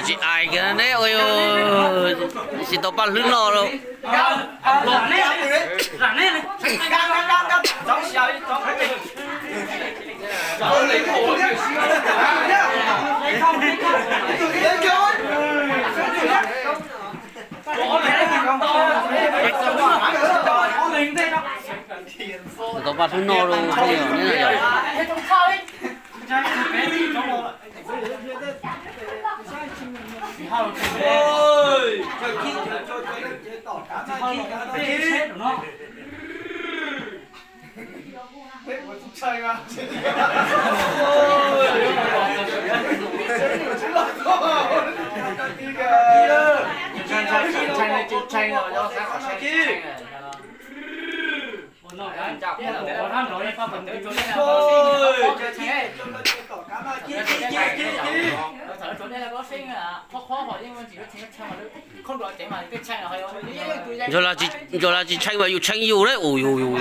Tsis hais kiag ne, ua tsis tau paj hlwb noj lawm. Tau paj hlwb noj lawm ne yog. Ntsuag las tsis tshee mas yus tshee yus na. Ua yus yus.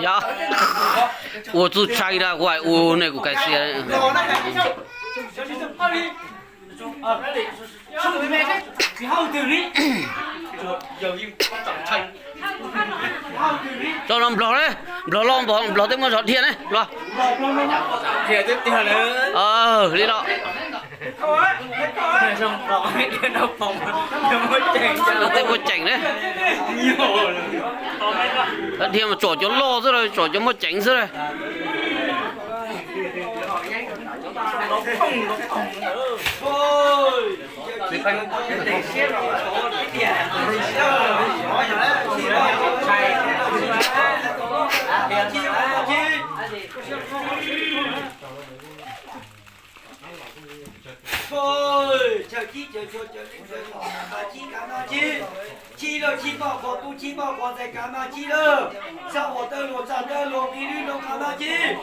Yog ua txuj tshee na, kuv hais ua nej kuv kais xiab. Tso no nplog ne, nplog los nplog, nplog tej muaj zog dhia ne los. Li los. Tej muaj ceem ne. Dhia mas tsom cov loj xwb, tsom cov muaj ceem xwb. Chaw chib chaw tshuav caws leej caws tom kav mas chib, kav mas chib. Chib lawm, chib poj qhov tub, chib poj qhov ntxhais, kav mas chib lawm. Xab uas tawb luag, txaj tawb luag, nqi lwb nroo, kav mas chib.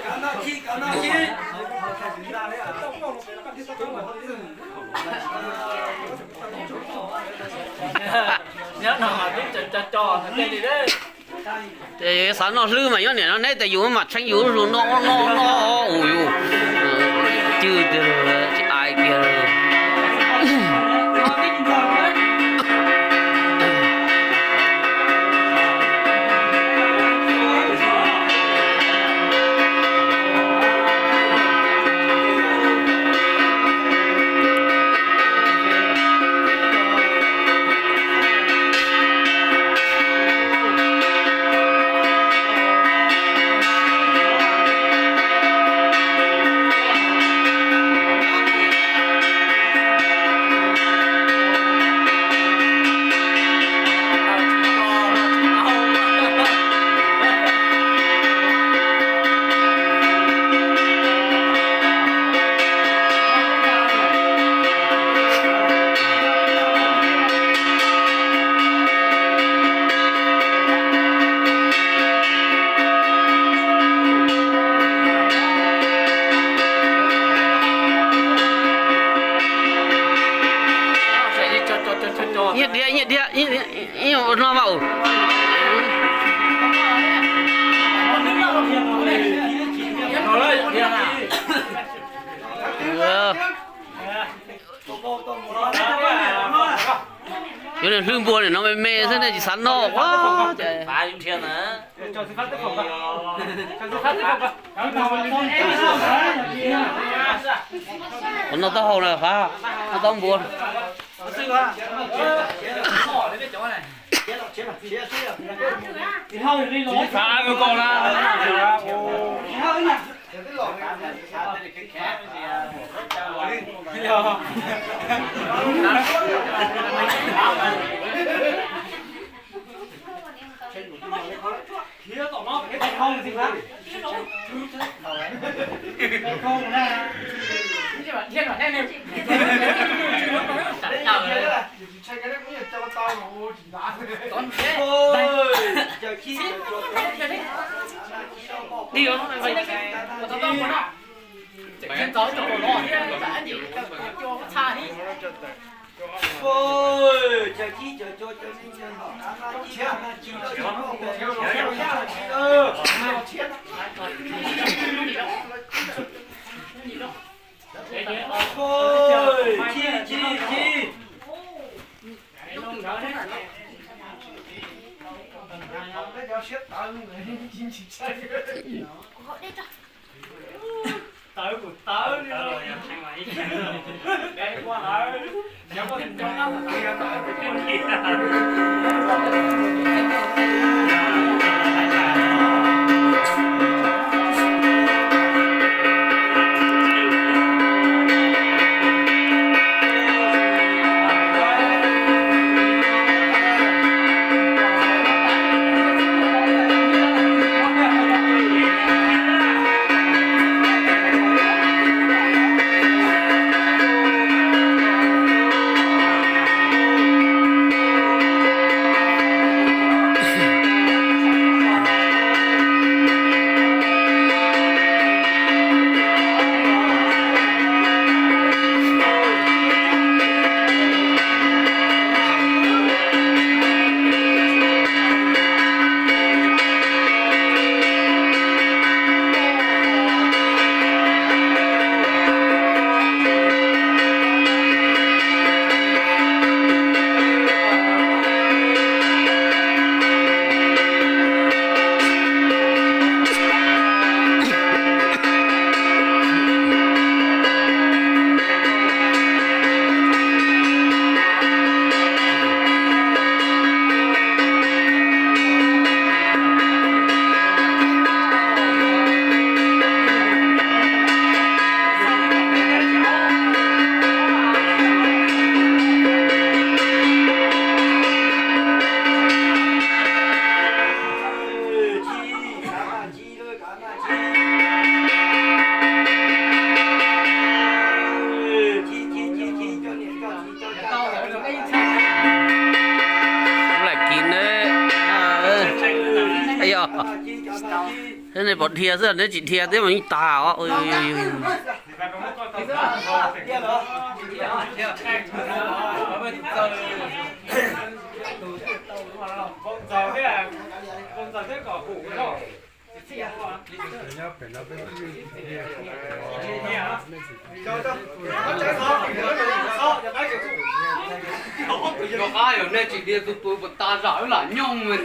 Kav mas chib, kav mas chib. Nyob no mas twb co co co tej li. Ces xav noj hlwb mas nyob niam no neb tes yus mam tshee yus zus no no no ua yus. Cwj tiag, tsis ai kiag. Dhia, ib nyuag dhia, ib nyuag ua no mas. Yuav hlwb npua nim no me me xwb nej tsis xav noj ua. Ua no taub hau na, noj taub npua. Lam kis ne. Yog nej pom dhia xwb, neb tsis dhia thiab mas yeej tas os. Rov qab yog nej tsis dhia tus tus puas tas zam wb lam nyooj.